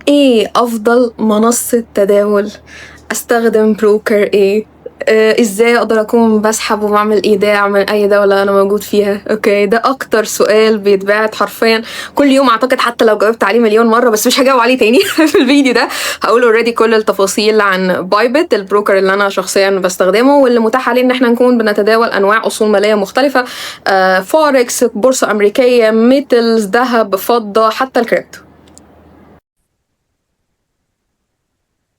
ايه افضل منصة تداول؟ استخدم broker ايه؟ ازاي اقدر اكون بسحب وبعمل ايداع من اي دولة انا موجود فيها؟ okay، ده اكتر سؤال بيتبعت حرفيا كل يوم، اعتقد حتى لو جاوبت عليه مليون مرة بس مش هجاوب عليه تاني. في الفيديو ده هقول already كل التفاصيل عن Bybit، ال broker اللي انا شخصيا بستخدمه واللي متاح عليه ان احنا نكون بنتداول انواع اصول مالية مختلفة، فوركس، بورصة امريكية، metals، ذهب، فضة، حتى الكريبتو.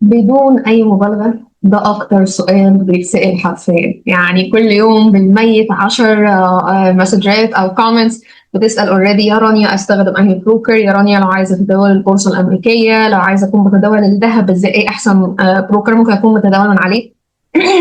بدون أي مبالغة ده أكتر سؤال بيتسأل حرفيا، يعني كل يوم بالميت 10 مسجات أو comments بتسأل already يا رانيا أستخدم أنهي broker، يا رانيا لو عايزة أتداول البورصة الأمريكية، لو عايزة أكون بتداول الذهب إزاي، إيه أحسن broker ممكن أكون بتداول من عليه.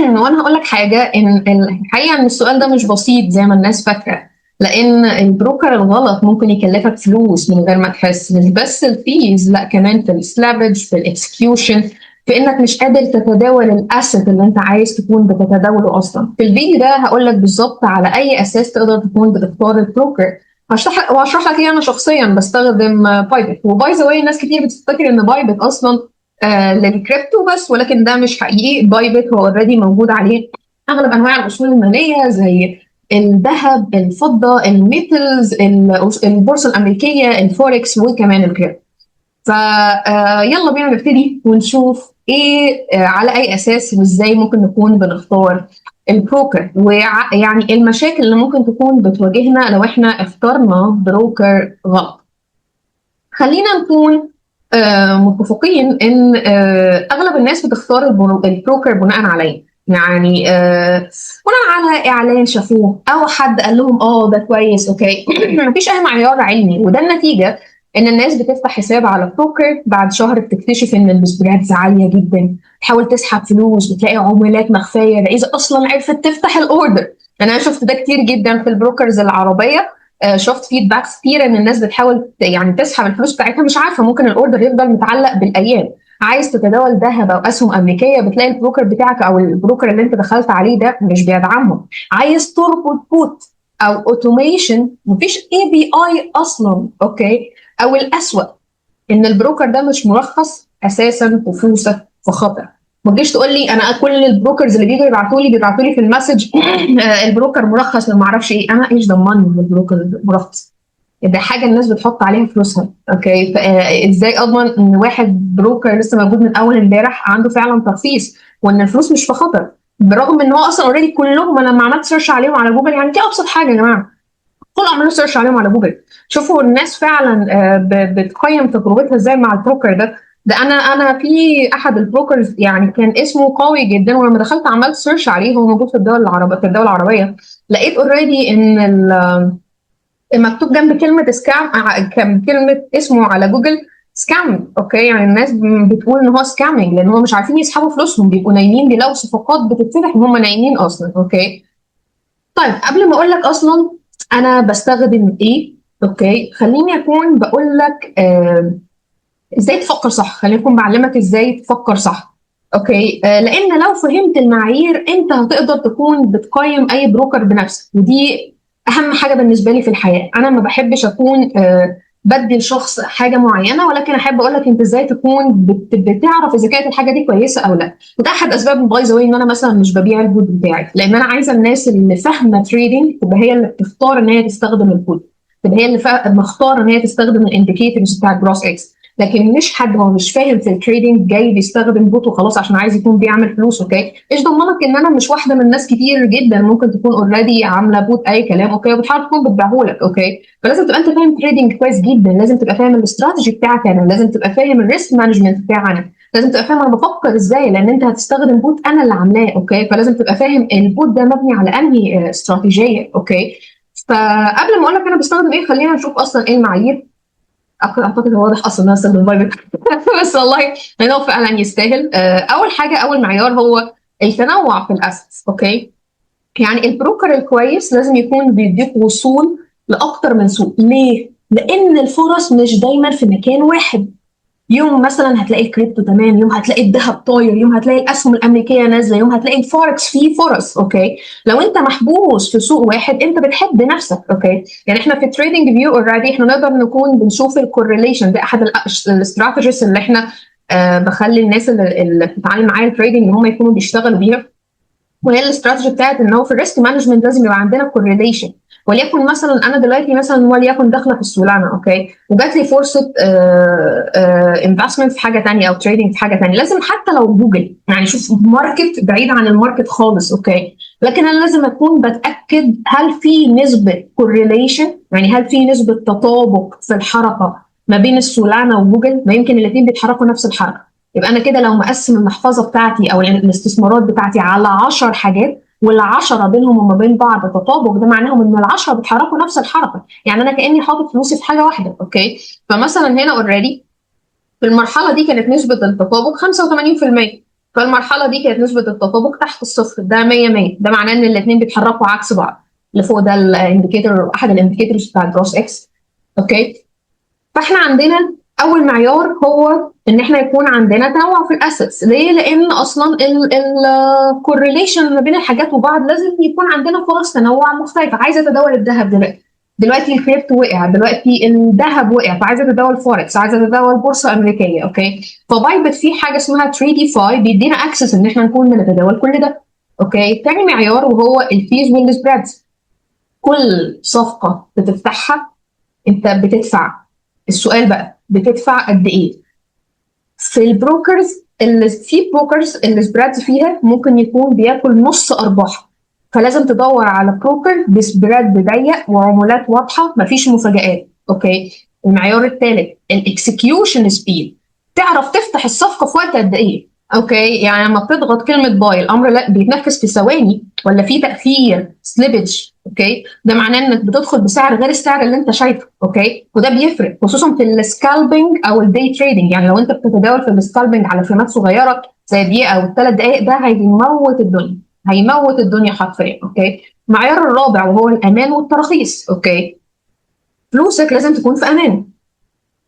وأنا هقول لك حاجة، إن الحقيقة إن السؤال ده مش بسيط زي ما الناس فاكرة، لأن ال broker الغلط ممكن يكلفك فلوس من غير ما تحس، مش بس ال fees، لا كمان في ال slippage، في ال execution، في انك مش قادر تتداول ال asset اللي انت عايز تكون بتتداوله اصلا. في الفيديو ده هقول لك بالظبط على اي اساس تقدر تكون بتختار ال broker، وهشرح لك ليه انا شخصيا بستخدم Bybit. و by the way ناس كتير بتفتكر ان Bybit اصلا للكريبتو بس، ولكن ده مش حقيقي. Bybit هو already موجود عليه اغلب انواع الاصول المالية زي الذهب، الفضة، ال metals، البورصة الامريكية، الفوركس، وكمان الكريبتو. فيلا بينا نبتدي ونشوف ايه على اي اساس وازاي ممكن نكون بنختار ال broker، ويعني المشاكل اللي ممكن تكون بتواجهنا لو احنا اخترنا broker غلط. خلينا نكون متفقين ان اغلب الناس بتختار ال broker بناء عليه، يعني بناء على اعلان شافوه او حد قال لهم ده كويس، okay. مفيش اي معيار علمي، وده النتيجة ان الناس بتفتح حساب على broker، بعد شهر بتكتشف ان ال spreads عالية جدا، تحاول تسحب فلوس بتلاقي عمولات مخفية، ده اذا اصلا عرفت تفتح ال order. انا شفت ده كتير جدا في ال brokers العربية، شفت feedbacks كتير ان الناس بتحاول يعني تسحب الفلوس بتاعتها مش عارفه، ممكن ال order يفضل متعلق بالايام. عايز تتداول ذهب او اسهم امريكية بتلاقي ال broker بتاعك او ال broker اللي انت دخلت عليه ده مش بيدعمهم. عايز تربط bot او automation مفيش API اصلا، okay. او الاسوأ ان ال broker ده مش مرخص اساسا وفلوسك في خطر. ما تجيش تقول لي انا كل ال brokers اللي بيجوا يبعتوا لي في ال message ال broker مرخص وما اعرفش ايه. انا ايش ضمني ان ال broker مرخص؟ ده حاجة الناس بتحط عليها فلوسها، okay. فازاي اضمن ان واحد broker لسه موجود من اول امبارح عنده فعلا ترخيص وان الفلوس مش في خطر، برغم ان هو اصلا already كلهم انا لما عملت search عليهم على جوجل، يعني دي ابسط حاجة يا جماعة، ادخلوا اعملوا search عليهم على جوجل، شوفوا الناس فعلا بتقيم تجربتها ازاي مع ال broker ده. ده انا في احد ال brokers يعني كان اسمه قوي جدا، ولما دخلت عملت search عليه، هو موجود في الدول العربية، في الدول العربية لقيت already ان مكتوب جنب كلمة scam، كلمة اسمه على جوجل scam، okay. يعني الناس بتقول ان هو scamming لان هم مش عارفين يسحبوا فلوسهم، بيبقوا نايمين، بيلاقوا صفقات بتتفتح وهم نايمين اصلا، okay. طيب قبل ما اقول لك اصلا انا بستخدم ايه، okay، خليني اكون بقول لك ازاي تفكر صح، خليني اكون بعلمك ازاي تفكر صح، okay. لان لو فهمت المعايير انت هتقدر تكون بتقيم اي broker بنفسك، ودي اهم حاجة بالنسبة لي في الحياة. انا ما بحبش اكون بدي لشخص حاجة معينة، ولكن احب اقول لك انت ازاي تكون بتعرف اذا كانت الحاجة دي كويسة او لا. وده احد اسباب by the way ان انا مثلا مش ببيع ال bot بتاعي، لان انا عايزه الناس اللي فاهمه trading تبقى هي اللي بتختار ان هي تستخدم ال bot، تبقى هي اللي مختاره ان هي تستخدم ال indicators بتاع Gross X، لكن مش حد هو مش فاهم في ال trading جاي بيستخدم bot وخلاص عشان عايز يكون بيعمل فلوس، okay. ايش ضمنك ان انا مش واحدة من ناس كتير جدا ممكن تكون already عامله bot اي كلام، okay، وبتحاول تكون بتبيعه لك، okay. فلازم تبقى انت فاهم trading كويس جدا، لازم تبقى فاهم الاستراتيجي بتاعك انا، لازم تبقى فاهم ال risk management بتاعنا، لازم تبقى فاهم انا بفكر ازاي، لان انت هتستخدم bot انا اللي عاملاه، okay. فلازم تبقى فاهم ال bot ده مبني على انهي استراتيجية، okay. فقبل ما اقول لك انا بستخدم ايه، خلينا نشوف اصلا ايه المعايير. اعتقد هو واضح اصلا ان انا استخدم Bybit، بس والله لان هو فعلا يستاهل. اول حاجة، اول معيار هو التنوع في ال assets، okay. يعني ال broker الكويس لازم يكون بيديك وصول لاكتر من سوق. ليه؟ لان الفرص مش دايما في مكان واحد. يوم مثلا هتلاقي الكريبتو تمام، يوم هتلاقي الذهب طاير، يوم هتلاقي الاسهم الامريكية نازله، يوم هتلاقي الفوركس فيه فرص، okay؟ لو انت محبوس في سوق واحد انت بتحد نفسك، okay؟ يعني احنا في TradingView already احنا نقدر نكون بنشوف ال correlation. ده احد ال strategies اللي احنا بخلي الناس اللي بتتعلم معايا ال trading ان هم يكونوا بيشتغلوا بيها، وهي الاستراتيجي بتاعت ان هو في ال risk management لازم يبقى عندنا correlation. وليكن مثلا انا دلوقتي مثلا وليكن داخله في السولانا، okay، وجات لي فرصة investment في حاجة ثانية او trading في حاجة ثانيه، لازم حتى لو جوجل، يعني شوف market بعيد عن ال market خالص، okay، لكن انا لازم اكون بتاكد هل في نسبه correlation، يعني هل في نسبه تطابق في الحركة ما بين السولانا وجوجل؟ ما يمكن الاثنين بيتحركوا نفس الحركه. يبقى انا كده لو مقسم المحفظة بتاعتي او الاستثمارات بتاعتي على 10 حاجات، والعشرة بينهم وما بين بعض تطابق، ده معناهم ان ال10 بيتحركوا نفس الحركه، يعني انا كاني حاطط فلوسي في حاجة واحده، okay؟ فمثلا هنا already في المرحلة دي كانت نسبه التطابق 85%، فالمرحله دي كانت نسبه التطابق تحت الصفر، ده 100 100، ده معناه ان الاثنين بيتحركوا عكس بعض. اللي فوق ده ال indicator، احد ال indicators بتاع ال DROSX، okay؟ فاحنا عندنا اول معيار هو ان احنا يكون عندنا تنوع في ال assets. ليه؟ لان اصلا ال correlation ما بين الحاجات وبعض، لازم يكون عندنا فرص تنوع مختلفه. عايزه اتداول الذهب دلوقتي، دلوقتي الكريبتو وقع، دلوقتي الذهب وقع، فعايزه اتداول فوركس، عايزه اتداول بورصة امريكيه، okay؟ ف Bybit في حاجة اسمها Tradeify بيدينا access ان احنا نكون بنتداول كل ده، okay؟ تاني معيار وهو ال fees وال spreads. كل صفقة بتفتحها انت بتدفع. السؤال بقى، بتدفع قد ايه؟ في ال brokers، اللي في brokers ال spreads فيها ممكن يكون بياكل نص ارباحك، فلازم تدور على broker ب spread ضيق وعمولات واضحه، مفيش مفاجآت، okay؟ المعيار الثالث ال execution speed، تعرف تفتح الصفقة في وقت قد ايه، okay؟ يعني لما بتضغط كلمة buy، الامر لا بيتنفذ في ثواني ولا في تاخير slippage، okay؟ ده معناه انك بتدخل بسعر غير السعر اللي انت شايفه، okay؟ وده بيفرق خصوصا في ال scalping او ال day trading. يعني لو انت بتتداول في ال scalping على فريمات صغيرة زي دقيقة او 3 دقائق، ده هيموت الدنيا، هيموت الدنيا حرفيا، okay؟ المعيار الرابع وهو الامان والتراخيص، okay؟ فلوسك لازم تكون في امان.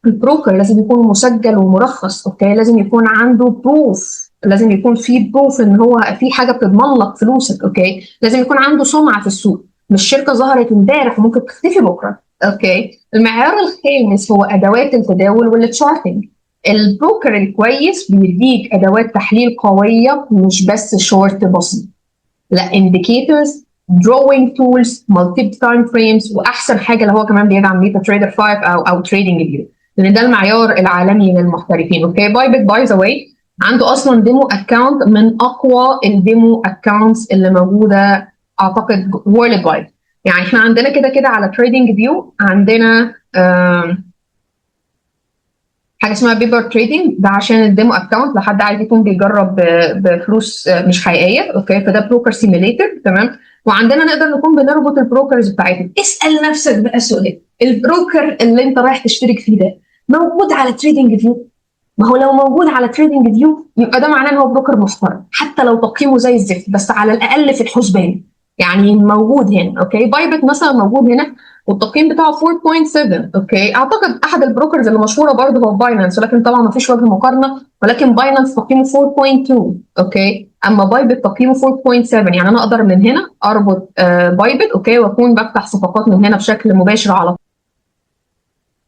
ال broker لازم يكون مسجل ومرخص، okay؟ لازم يكون عنده proof، لازم يكون في proof ان هو في حاجة بتضمن لك فلوسك، okay؟ لازم يكون عنده سمعه في السوق، مش شركة ظهرت امبارح وممكن تختفي بكره، okay؟ المعيار الخامس هو ادوات التداول وال charting. ال broker الكويس بيديك ادوات تحليل قويه، مش بس chart بسيط، لا، indicators، drawing tools، multi time frames، واحسن حاجة اللي هو كمان بيدعم MetaTrader 5 او TradingView، لان ده المعيار العالمي للمحترفين، okay؟ Bybit by the way عنده اصلا demo account من اقوى ال demo accounts اللي موجودة اعتقد worldwide. يعني احنا عندنا كده كده على TradingView عندنا حاجة اسمها paper trading، ده عشان ال demo account لو حد عايز يكون بيجرب بفلوس مش حقيقيه، okay؟ فده broker simulator، تمام؟ وعندنا نقدر نكون بنربط ال brokers بتاعتنا. اسال نفسك بقى سؤال، ال broker اللي انت رايح تشترك فيه ده موجود على TradingView؟ ما هو لو موجود على TradingView يبقى ده معناه ان هو broker محترم، حتى لو تقييمه زي الزفت، بس على الاقل في الحسبان، يعني موجود هنا، okay؟ Bybit مثلا موجود هنا والتقييم بتاعه 4.7، okay؟ اعتقد احد ال brokers اللي مشهورة برضه هو Binance، ولكن طبعا ما فيش وجه مقارنه، ولكن Binance تقييمه 4.2، okay؟ اما Bybit تقييمه 4.7. يعني انا اقدر من هنا اربط Bybit، okay، واكون بفتح صفقات من هنا بشكل مباشر على طول.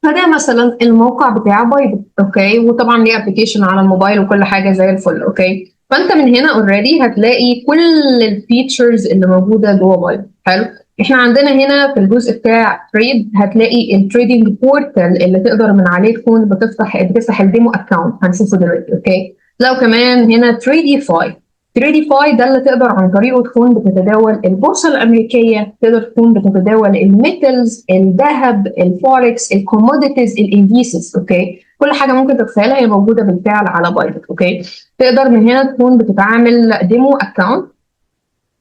فده مثلا الموقع بتاع Bybit، okay؟ وطبعا ليه application على الموبايل وكل حاجة زي الفل، okay؟ فانت من هنا already هتلاقي كل ال features اللي موجودة جوه Bybit. حلو، احنا عندنا هنا في الجزء بتاع trade هتلاقي ال trading portal اللي تقدر من عليه تكون بتفتح ال demo account، هنشوفه دلوقتي، okay؟ لو كمان هنا Tradeify، Tradeify ده اللي تقدر عن طريقه تكون بتتداول البورصة الامريكيه، تقدر تكون بتتداول ال metals، الذهب، ال forex، ال commodities، ال indices، okay؟ كل حاجة ممكن تتخيلها هي موجودة بالفعل على Bybit، okay؟ تقدر من هنا تكون بتتعامل demo account،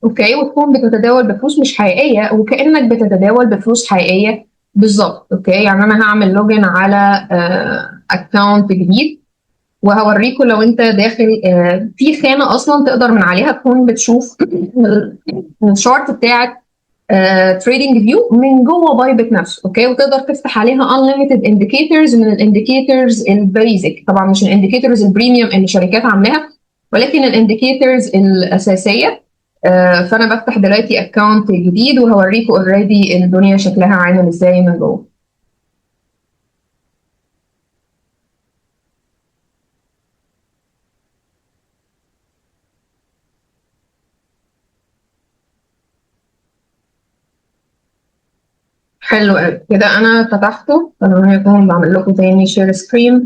okay، وتكون بتتداول بفلوس مش حقيقية وكانك بتتداول بفلوس حقيقية بالظبط، okay؟ يعني انا هعمل login على account جديد وهوريكم. لو انت داخل في خانه اصلا تقدر من عليها تكون بتشوف ال chart بتاعت TradingView من جوه Bybit نفسه. okay، وتقدر تفتح عليها unlimited indicators من ال indicators ال basic، طبعا مش ال indicators ال premium اللي شركات عاملاها، ولكن ال indicators الاساسية. فانا بفتح دلوقتي account جديد وهوريكم already الدنيا شكلها عامل ازاي من جوه. حلو قوي كده، انا فتحته. انا هكون بعمل لكم تاني share screen.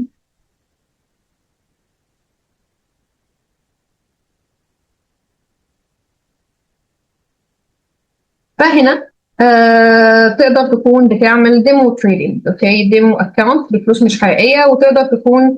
فهنا تقدر تكون بتعمل demo trading، okay، demo account بفلوس مش حقيقية، وتقدر تكون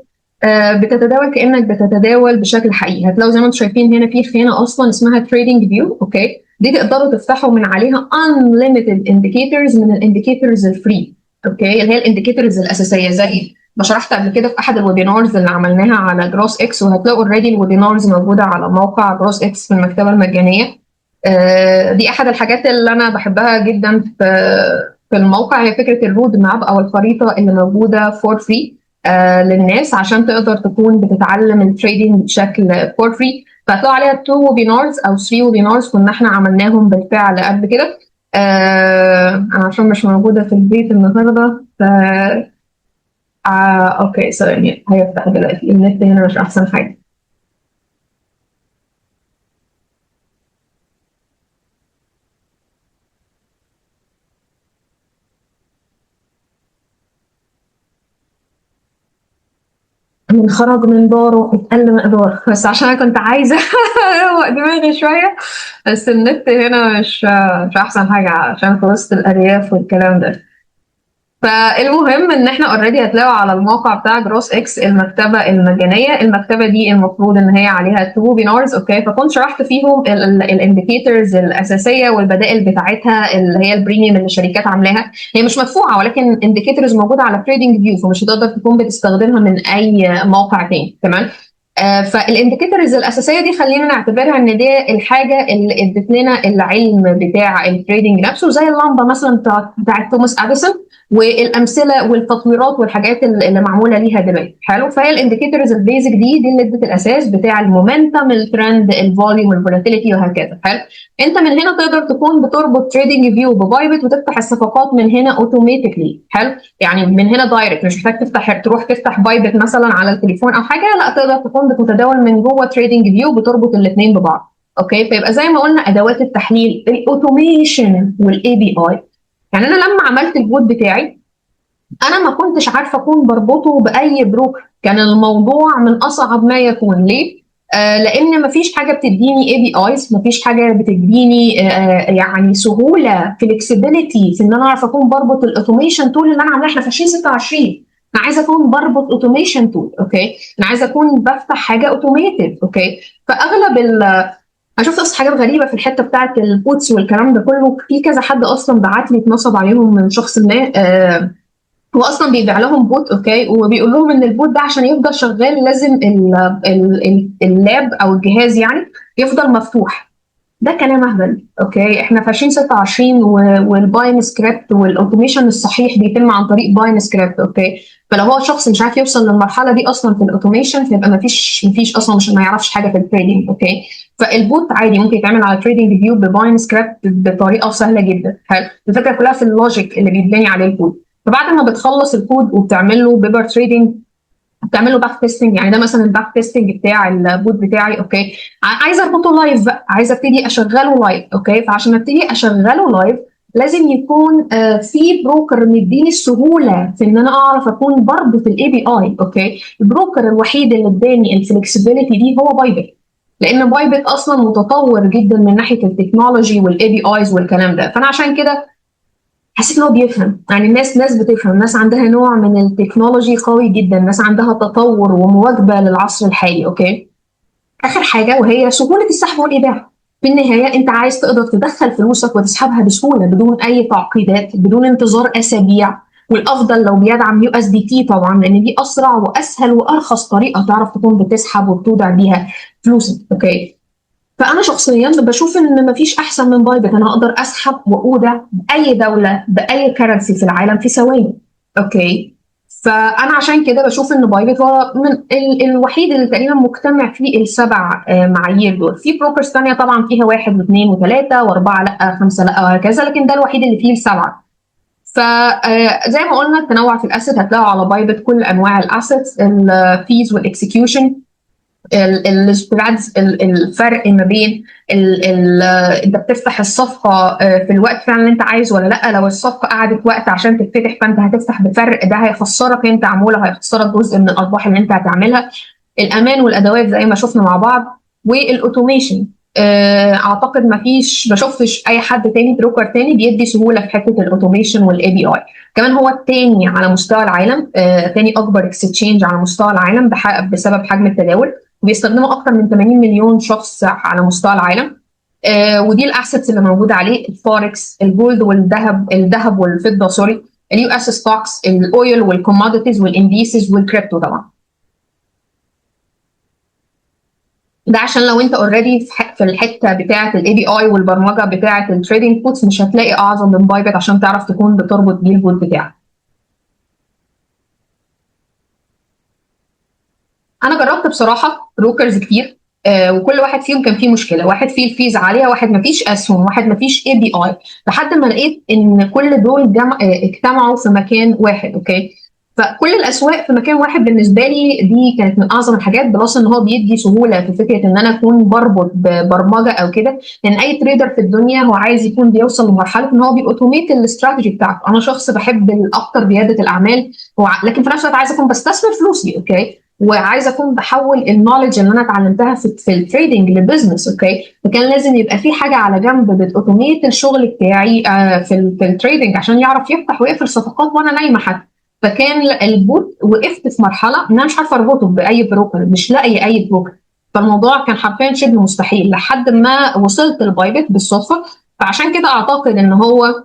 بتتداول كانك بتتداول بشكل حقيقي. هتلاقوا زي ما انتم شايفين هنا في خانه اصلا اسمها TradingView، okay، دي تقدروا تفتحوا من عليها unlimited indicators من ال indicators ال free، okay، اللي هي ال indicators الاساسية زي ما شرحت قبل كده في احد ال webinars اللي عملناها على Gross X، وهتلاقوا already ال webinars موجودة على موقع Gross X في المكتبة المجانية. دي احد الحاجات اللي انا بحبها جدا في الموقع، هي فكرة ال road map او الخريطة اللي موجودة for free للناس عشان تقدر تكون بتتعلم ال trading بشكل for free. فهتلاقوا عليها 2 webinars او 3 webinars كنا احنا عملناهم بالفعل قبل كده. انا عشان مش موجودة في البيت النهارده ف okay ثواني، هيفتح دلوقتي. النت هنا مش احسن حاجة. من خرج من داره اتقل مقدار، بس عشان انا كنت عايزه اروق دماغي شوية، بس النت هنا مش احسن حاجة عشان في وسط الارياف والكلام ده. فالمهم ان احنا already هتلاقوا على الموقع بتاع Gross X المكتبة المجانية. المكتبة دي المفروض ان هي عليها 2 webinars، okay، فكنت شرحت فيهم ال indicators الاساسية والبدائل بتاعتها اللي هي ال premium اللي الشركات عاملاها، هي مش مدفوعة ولكن indicators موجودة على TradingView، فمش هتقدر تكون بتستخدمها من اي موقع تاني، تمام. فال indicators الاساسية دي خلينا نعتبرها ان دي الحاجة اللي ادت لنا العلم بتاع ال trading نفسه، زي اللمبة مثلا بتاعت توماس اديسون والامثلة والتطويرات والحاجات اللي معمولة ليها دلوقتي. حلو، فهي ال indicators ال basic دي اللي ادت الاساس بتاع ال momentum، ال trend، ال volume، ال volatility وهكذا. حلو، انت من هنا تقدر تكون بتربط TradingView ب Bybit وتفتح الصفقات من هنا automatically. حلو، يعني من هنا direct، مش محتاج تروح تفتح Bybit مثلا على التليفون او حاجة، لا تقدر تكون بتتداول من جوه TradingView، بتربط الاثنين ببعض. okay، فيبقى زي ما قلنا ادوات التحليل، ال automation وال API. يعني انا لما عملت ال bot بتاعي انا ما كنتش عارفه اكون بربطه باي broker، كان الموضوع من اصعب ما يكون. ليه؟ لان مفيش حاجة بتديني APIs، مفيش حاجة بتديني يعني سهولة، flexibility في ان انا اعرف اكون بربط ال automation tool اللي انا عاملاه. احنا في 2026 انا عايزه اكون بربط automation tool، okay، انا عايزه اكون بفتح حاجة automated، okay. فاغلب انا شفت اصلا حاجات غريبة في الحتة بتاعه ال bots والكلام ده كله. في كذا حد اصلا بعت لي اتنصب عليهم من شخص ما، هو اصلا بيبيع لهم bot، okay، وبيقول لهم ان ال bot ده عشان يفضل شغال لازم ال lap او الجهاز يعني يفضل مفتوح. ده كلام اهبل، okay. احنا في 2026 وال Pine script وال automation الصحيح بيتم عن طريق Pine script، okay. فلو هو شخص مش عارف يوصل للمرحلة دي اصلا في ال automation، فيبقى ما فيش اصلا، مش ما يعرفش حاجة في ال trading، okay. فال bot عادي ممكن يتعمل على TradingView ب Pine script بطريقة سهلة جدا. حلو، الفكرة كلها في ال logic اللي بيتبني عليه الكود. فبعد ما بتخلص الكود وبتعمل له paper trading، بتعمل له back testing، يعني ده مثلا ال back testing بتاع ال bot بتاعي، okay. عايزه اربطه live بقى، عايزه ابتدي اشغله live، okay. فعشان ابتدي اشغله live لازم يكون في broker مديني السهولة في ان انا اعرف اكون بربط ال API، okay. ال broker الوحيد اللي اداني ال flexibility دي هو Bybit، لان Bybit اصلا متطور جدا من ناحية ال technology وال APIs والكلام ده. فانا عشان كده حسيت ان هو بيفهم، يعني الناس ناس بتفهم، ناس عندها نوع من ال technology قوي جدا، ناس عندها تطور ومواكبه للعصر الحالي، okay. اخر حاجة وهي سهولة السحب والايداع. في النهاية انت عايز تقدر تدخل فلوسك وتسحبها بسهولة بدون اي تعقيدات، بدون انتظار اسابيع، والافضل لو بيدعم USDT طبعا، لان دي اسرع واسهل وارخص طريقه تعرف تكون بتسحب وبتودع بيها فلوسك، okay. فانا شخصيا بشوف ان مفيش احسن من Bybit. انا اقدر اسحب واودع باي دولة باي currency في العالم في ثواني، okay. فانا عشان كده بشوف ان Bybit هو من الوحيد اللي تقريبا مجتمع فيه السبع معايير دول. في brokers ثانية طبعا فيها 1 و2 و3 و4 لا 5 لا وهكذا، لكن ده الوحيد اللي فيه السبعة. فزي ما قلنا التنوع في ال asset هتلاقوا على Bybit كل انواع ال assets، ال fees وال execution، ال spreads، الفرق ما بين انت بتفتح الصفقة في الوقت فعلا اللي انت عايزه ولا لا. لو الصفقة قعدت وقت عشان تتفتح فانت هتفتح بفرق، ده هيخسرك انت عمولة، هيخسرك جزء من الارباح اللي انت هتعملها. الامان والادوات زي ما شفنا مع بعض، وال automation. اعتقد ما شفتش اي حد تاني broker تاني بيدي سهولة في حتة ال automation وال API. كمان هو الثاني على مستوى العالم، ثاني اكبر exchange على مستوى العالم بسبب حجم التداول، وبيستخدموا اكتر من 80 مليون شخص على مستوى العالم. ودي ال assets اللي موجودة عليه: ال forex، ال gold والذهب، الذهب والفضة sorry، ال US stocks، ال oil وال commodities وال indices وال crypto طبعا. ده عشان لو انت already في الحتة بتاعه ال API والبرمجة بتاعه ال trading bots، مش هتلاقي اعظم من Bybit عشان تعرف تكون بتربط بيه ال bot بتاعك. انا جربت بصراحة brokers كتير، وكل واحد فيهم كان فيه مشكلة، واحد فيه ال fees عالية، واحد ما فيش اسهم، واحد ما فيش API، لحد ما لقيت ان كل دول اجتمعوا في مكان واحد، okay. فكل الاسواق في مكان واحد بالنسبة لي دي كانت من اعظم الحاجات، plus ان هو بيدي سهولة في فكرة ان انا اكون بربط ببرمجه او كده، لان اي trader في الدنيا هو عايز يكون بيوصل لمرحلة ان هو بي automate ال strategy بتاعته. انا شخص بحب اكتر رياده الاعمال، لكن في نفس الوقت عايز اكون بستثمر فلوسي، okay، وعايزه اكون بحول ال knowledge اللي انا اتعلمتها في ال trading ل business، okay. فكان لازم يبقى في حاجة على جنب بت automate الشغل بتاعي في ال trading عشان يعرف يفتح ويقفل صفقات وانا نايمة حتى. فكان ال bot وقفت في مرحلة ان انا مش عارفه اربطه باي broker، مش لاقي اي broker، فالموضوع كان حرفيا شبه مستحيل لحد ما وصلت ل Bybit بالصدفة. فعشان كده اعتقد ان هو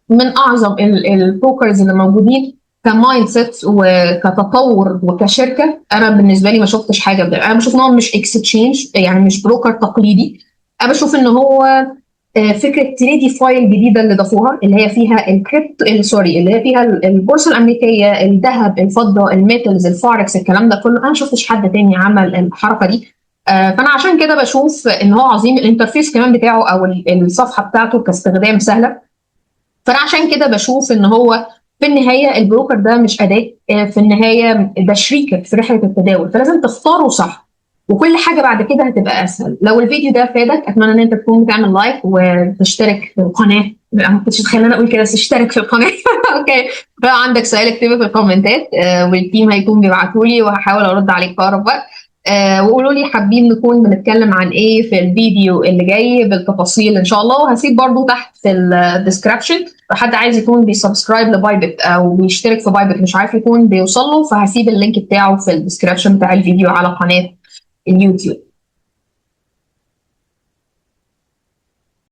من اعظم ال brokers اللي موجودين ك mindset وكتطور وكشركه. انا بالنسبة لي ما شفتش حاجة بده. انا بشوف ان هو مش exchange، يعني مش broker تقليدي. انا بشوف ان هو فكرة TradeFi الجديدة اللي ضافوها، اللي هي فيها الكريبتو، sorry، اللي هي فيها البورصة الامريكية، الذهب، الفضة، ال metals، ال forex، الكلام ده كله. انا ما شفتش حد تاني عمل الحركة دي. فانا عشان كده بشوف ان هو عظيم. ال interface كمان بتاعه او الصفحة بتاعته كاستخدام سهلة. فانا عشان كده بشوف ان هو في النهاية ال broker ده مش اداه، في النهاية ده شريكك في رحله التداول، فلازم تختاره صح، وكل حاجة بعد كده هتبقى اسهل. لو الفيديو ده فادك اتمنى ان انت تكون بتعمل like وتشترك في القناة. ما كنتش اتخيل ان انا اقول كده، بس اشترك في القناة. okay، لو عندك سؤال اكتبه في الكومنتات، وال team هيكون بيبعته لي وهحاول ارد عليك في اقرب وقت. وقولوا لي حابين نكون بنتكلم عن ايه في الفيديو اللي جاي بالتفاصيل ان شاء الله. وهسيب برضو تحت في ال description لو حد عايز يكون بي subscribe ل Bybit او بيشترك في Bybit مش عارف يكون بيوصل له، فهسيب ال link بتاعه في ال description بتاع الفيديو على قناة اليوتيوب.